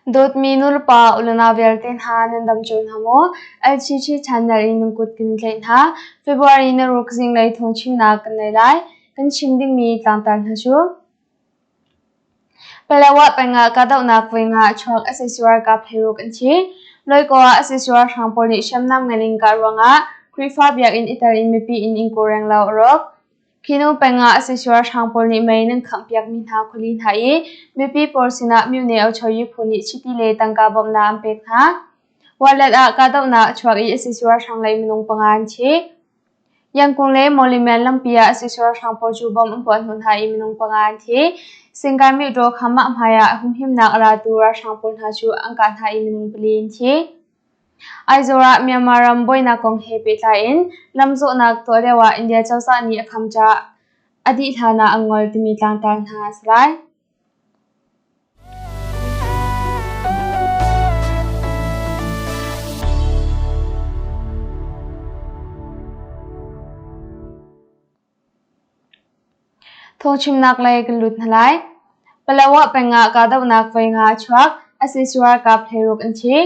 Dawtmi nulepa ulenau vialte hna nan dam cio hna maw? LCC channel in nan kut kan tlaih hna. February na ruk zinglei thawngchimnak kan nei lai. Kan chim dingmi tlangtar hna cu Palawa peng ah kahdohnak voi nga a chuak sac ralkap hleiruk an thi. Loikaw ah sac ralhrang pawl nih hriamnam ngan in kah ruangah Khrihfa biakinn i tel in mipi inn inn reng lo a rawk. Khinu peng ah sac ralhrang pawl nih mei nan khanghpiakmi hna khuali hna i mipi pawl sinah myone ochoyi phu nih chiti le tangka bawmhnak an pek hna. Wallet ah kahdohnak a chuak i sac ralhrang lei minung panga an thi. Yangon le Mawlamyine lampi ah sac ralhrang pawl cu bomb an puah hnawh hna i minung panga an thi. Singkai Mihdaw kha mah hmai ah humhimnak a ratu ralhrang pawl hna cu an kah hna i minung pali an thi. Aizawl ah Myanmar ram buainak kong he pehtlai in lamzawhnak tuah lio ah India cozah nih a kham caah a dih hlan ah an ngol timi tlangtar hna a si lai. Phungchimnak lei kan lut hna lai. Palawa peng ah kahdohnak voi nga a chuak. Sac ralkap hleiruk an thi.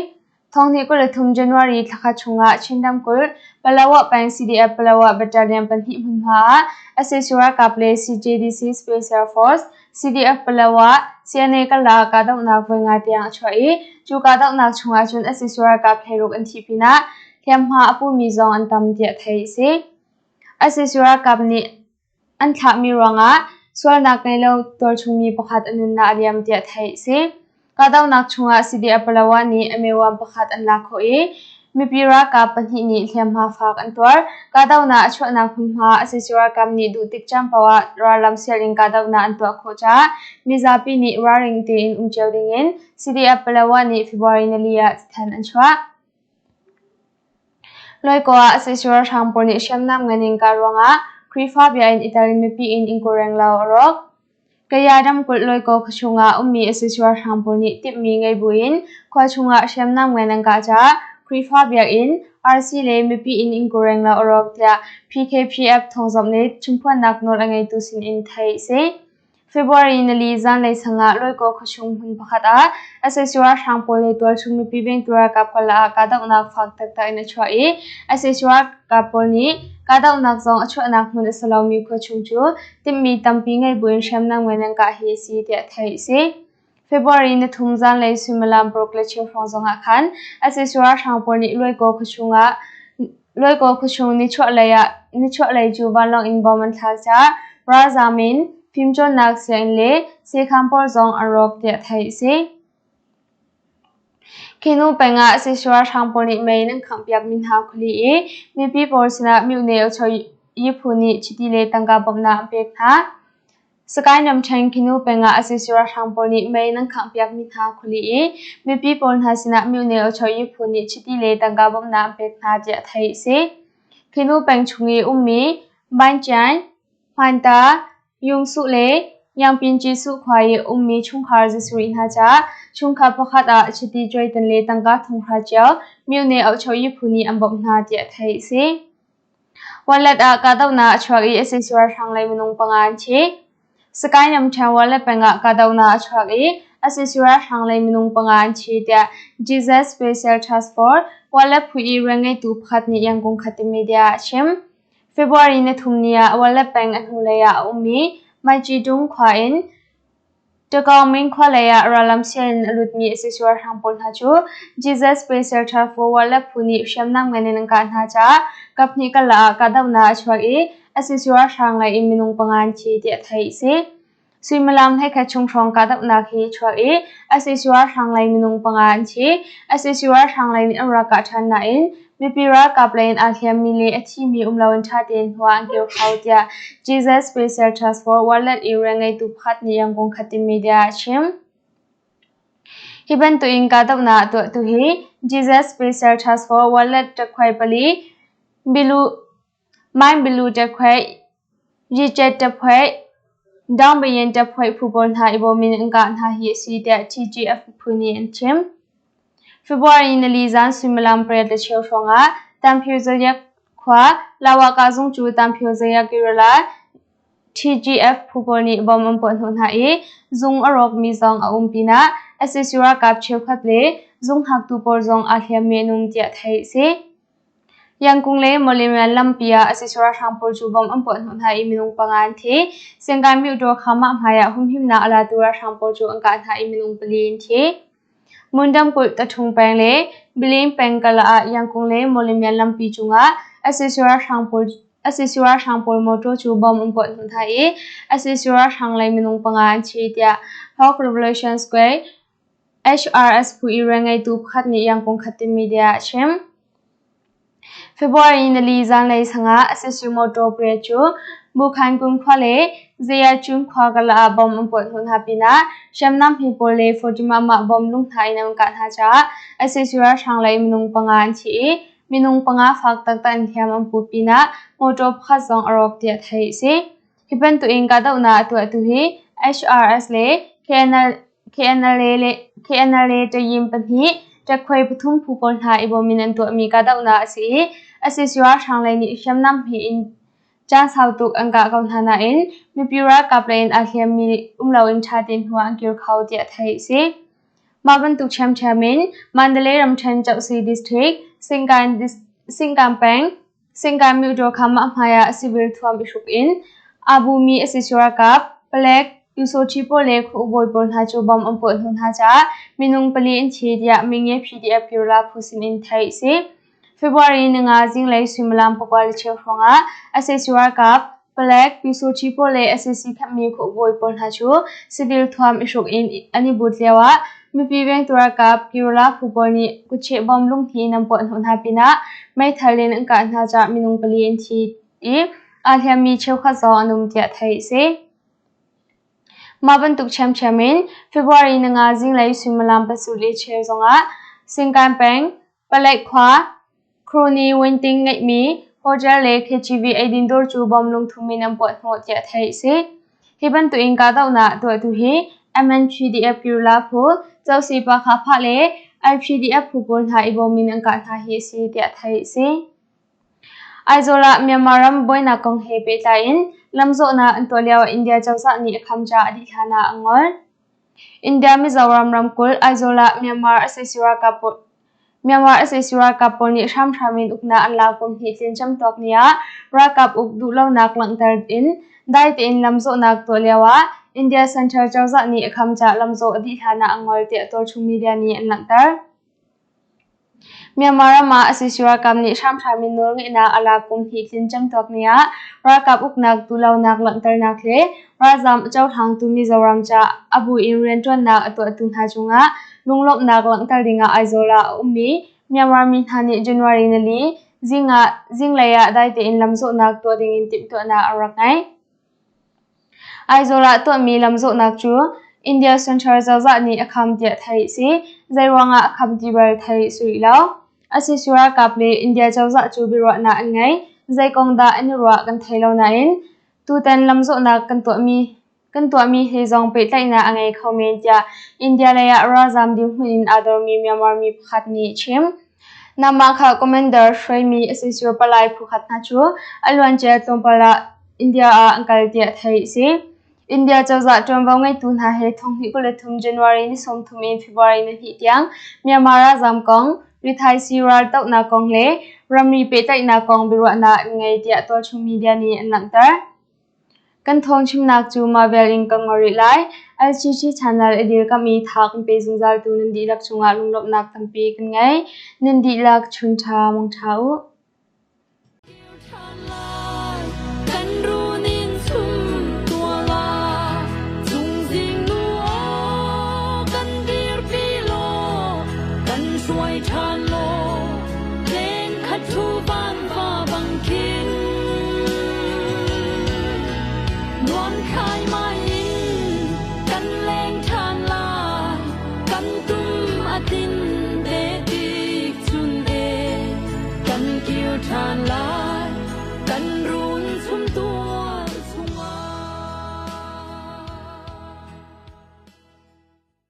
Thonghnih 23 January thlakhat chungah Chin ramkulh Palawa peng CDF Palawa Battalion pahnih hmunhma ah sac ralkap le CJDC Special Force CDF Palawa CNA karlak kahdohnak voi nga tiang a chuah i cu kahdohnak chungah cun sac ralkap hleiruk an thih pinah hliamhma a pumi zong an tam tiah theih a si. Sac ralkap nih an thlahmi ruangah sualnak ngei lo tualchungmi pakhat a nunnak a liam tiah theih a si. Kahdohnak chungah CDF Palawan nih Amewan pakhat an lak khawh i mipi ralkap pahnih nih hliamhma fak an tuar. Kahdohnak a chuahnak hmunhma sac ralkap nih duh tik caan paoh ah rallam sial in kahdohnak an tuah khawh caah mizapi nih ralring tein um cio dingin CDF Palawan nih February nili ah cathanh an chuah. Loikaw ah sac ralhrang pawl nih hriamnam ngan in kah ruangah Khrihfa biakinn i tel in mipi inn inn reng lo a rawk. Kaya ramkulh Loikaw khuachung ah ummi sac ralhrang pawl nih timhmi ngei buin khua chungah hriamnam ngan an kah caah Khrihfa biakinn, RC le mipi inn inn reng lo a rawk tiah PKPF thawngzamh le chimphuannak nawl a ngeitu sinin theih a si. February nili zanlei sang ah Loikaw khuachung hmun pakhat ah sac ralhrang pawl le tualchung mipi vengtu ralkap karlak ah kahdohnak fak taktak in a chuah i sac ralkap pawl nih kahdohnak zong a chuahnak hmun a si lomi khuachung cu timhmi tampi ngei buin hriamnam ngan an kah hi a si tiah theih a si. February nithum zanlei suimilam paruk le cheu hrawng zongah khan sac ralhrang pawl nih Luaikaw khuachung ah Luaikaw khuachung nichuahlei ah nichuahlei cu vanlawng in bom an thlak caah ralzaam in fimcawnnak sianginn le sekhan pawl zong an rawk tiah theih a si. Khinu peng ah sac ralhrang pawl nih mei an khanghpiakmi hna khuali i mipi pawl sinah myone Yi phu nih chiti le tangka bawmhnak an pek hna. Sakae ramṭhen Khinu peng ah sac ralhrang pawl nih mei nan khanghpiakmi hna khuali i mipi pawl hna sinah myone Ochoyi phu nih chiti le tangka bawmhnak an pek hna tiah theih a si. Khinu peng chung i ummi Bainchian, Hmainta, Yungsuh le Yangpinci Suh khua i ummi chungkhar zasarih hna caah chungkhar pakhat ah chiti cuaitan le tangka thonghra cio myone Ochoyi phu nih an bawmh hna tiah theih a si. Wallet ah kahdohnak a chuak i sac ralhrang lei minung panga an thi. Sakae ramṭhen Wallet peng ah kahdohnak a chuak i sac ralhrang lei minung panga an thi tiah Jesus Special Task Force Wallet phu i rianngeitu pakhat nih Yangon Khatte media ah a chim. February nithum ni ah Wallet peng a hnulei ah a ummi Maichidung khua in Takaungmin khua lei ah rallam sial in a lutmi sac ralhrang pawl hna cu Jesus Special Task Force le phu nih hriamnam ngan in an kah hna caah kaphnih karlak ah kahdohnak a chuak i sac ralhrang lei in minung panga an thi tiah theih a si. Suimilam hleikhat chung hrawng kahdohnak hi a chuak i sac ralhrang lei minung panga an thi. Sac ralhrang lei nih an rak kah ṭhan nain Mipi ralkap lei in aa hliammi le a thimi um loin ṭha tein hnu ah an kir kho tiah Jesus Special Task Force Wallet i rianngeitu pakhat nih Yangon Khatin media ah a chim. Hi bantukin kahdohnak a tuahtu hi Jesus Special Task Force Wallet ṭakhuai pali, Bilu, Mine Bilu ṭakhuai, Yicet ṭaphuai, Daungbayin ṭaphuai phu pawl hna i bawm in an kah hna hi a si tiah TGF phu nih an chim. February nili zan suimilam pariat le cheu hrawngah Tanphyo Zayak khua Lawaka zung cu Tanphyo Zayak Guerrilla TGF phu pawl nih bom an puah hnawh hna i zung a rawkmi zong a um pinah Sac ralkap cheukhat le zunghngaktu pawl zong aa hliammi an um tiah theih a si. Yangkung le Mawlamyine lampi ah sac ralhrang pawl cu bomb an puah hnawh hna i minung panga an thi. Sengkai Myodaw kha mah hmai ah humhimnak a latu ralhrang pawl cu an kah hna i minung pali an thi. Mundam kulh Taṭhung peng le Bilin peng karlak ah Yangkung le Mawlamyine lampi cungah sac ralhrang pawl sac ralhrang pawl mawṭaw cu bomb an puah hnawh hna i sac ralhrang lei minung panga an thi tiah Hawk Revolution Square HRS phu i rianngeitu pakhat nih Yangkung Khatin media ah a chim. February nili zanlei sangah sac mawṭaw pariat cu Bukhankung khua le Zayacun khua karlak ah bomb an puah hnawh hna pinah hriamnam hme pawl le Fatima mah bomb lung hna in an kah hna caah sac ralhrang lei minung panga an thi i minung panga fak taktak in hliam an pu pinah mawṭaw pakhat zong a rawk tiah theih a si. Hi bantuk in kahdohnak a tuahtu hi HRS le KNLA Tayin pahnih, ṭekkhuai pathum phu pawl hna i bawm in an tuahmi kahdohnak a si i sac ralhrang lei nih hriamnam hme in caan sau tuk an kah ko hna nain mipi ralkap lei in aa hliammi um loin ṭha tein hnu ah an kir kho tiah theih a si. Mah bantuk ṭhiamṭhiam in Mandalay ramṭhen Chohsi District, Singkan peng, Singkai Myodaw kha mah hmaiah civil thuam i hruk in aa bumi sac ralkap, palek, Pyusawṭhi pawl le khuabawi pawl hna cu bomb an puah hnu hna caah minung pali an thi tiah Minge PDF Pyurla phu sinin theih a si. February ninga zinglei suimilam 9:15 hrawngah sac ralkap, palek, Pyusawṭhi pawl le sac khammi khuabawi pawl hna cu civil thuam i hruk in an i but lioah Mipi vengtu ralkap Kirula phu pawl nih kutcheh bom lunghnih in an puah hnawh hna pinah meithal in an kah hna caah minung pali an thi i aa hliammi cheukhat zong an um tiah theih a si. Mah bantuk ṭhiamṭhiam in February ninga zinglei suimilam 7:15 zongah Singkan peng Palek khua Crony Winting ngeihmi hotel le KGV eidin dawr cu bom lungthum in an puah hnawh tiah theih a si. Hi bantuk in kahdohnak tuahtu hi MNPDF Pyurla phu, Cosi Pakha Phah le IPDF phu pawl hna i bawm in an kah hna hi a si tiah theih a si. Aizawl ah Myanmar ram buainak kong he pehtlai in lamzawhnak an tuah lio ah India cozah nih a kham caah a dih hlan ah a ngol. India Mizoram ramkulh Aizawl ah Myanmar sac ralkap pawl Myanmar sac ralkap pawl nih hramhram in uknak an lak kum hnih tlin camtuak ni ah ralkap uk duhlonak langhter in dai tein lamzawhnak tuah lio ah India Central cozah nih a kham caah lamzawh a dih hlan ah a ngol tiah tualchung media nih an langhter. Myanmar ram ah sac ralkap nih hramhram in nawlngeihnak a lak kum hnih tlin camtuak ni ah ralkap uknak duhlonak langhternak le ralzaam a cohlangtu Mizoram caah a bu in rianṭuannak a tuahtu hna cungah lunglawmhnak langhter dingah Aizawl ah a ummi Myanmar mi hna nih January nili zinglei ah dai tein lamzawhnak tuah dingin timhtuahnak an rak ngei. Aizawl ah tuahmi lamzawhnak cu India Central cozah nih a kham tiah theih a si. Zeiruangah a kham ti bal theih a si rih lo. Sac ralkap le India cozah cu biaruahnak an ngei. Zei kong dah an i ruah kan thei lo nain tutan lamzawhnak kan tuahmi kan tuahmi he zong pehtlaihnak a ngei kho men tiah India lei ah ralzam dirhmun in aa dormi Myanmar mi pakhat nih a chim. Namah kha commander hruaimi sac palai phukhat hna cu a luancia tlawmpal ah India ah an kal tiah theih a si. India cozah ṭuanvo ngeitu hna he 2023 January ni 30 in February ni 2 tiang Myanmar ralzam kong, rithaisii raldohnak kong le ramri pehtlaihnak kong biaruahnak an ngei tiah tualchung media nih an langhter. Kan thawngchimnak cu mah vial in kan ngol rih lai. LCC channel a dirkamh i tha kan pe zungzaltu nan dihlak cungah lunglawmhnak tampi kan ngei. Nan dihlak chun ṭha mong ṭha u. Kan runin chum tuala cungzing nu aw kan dirpi law kan hruai ṭhan law len khat thu van va.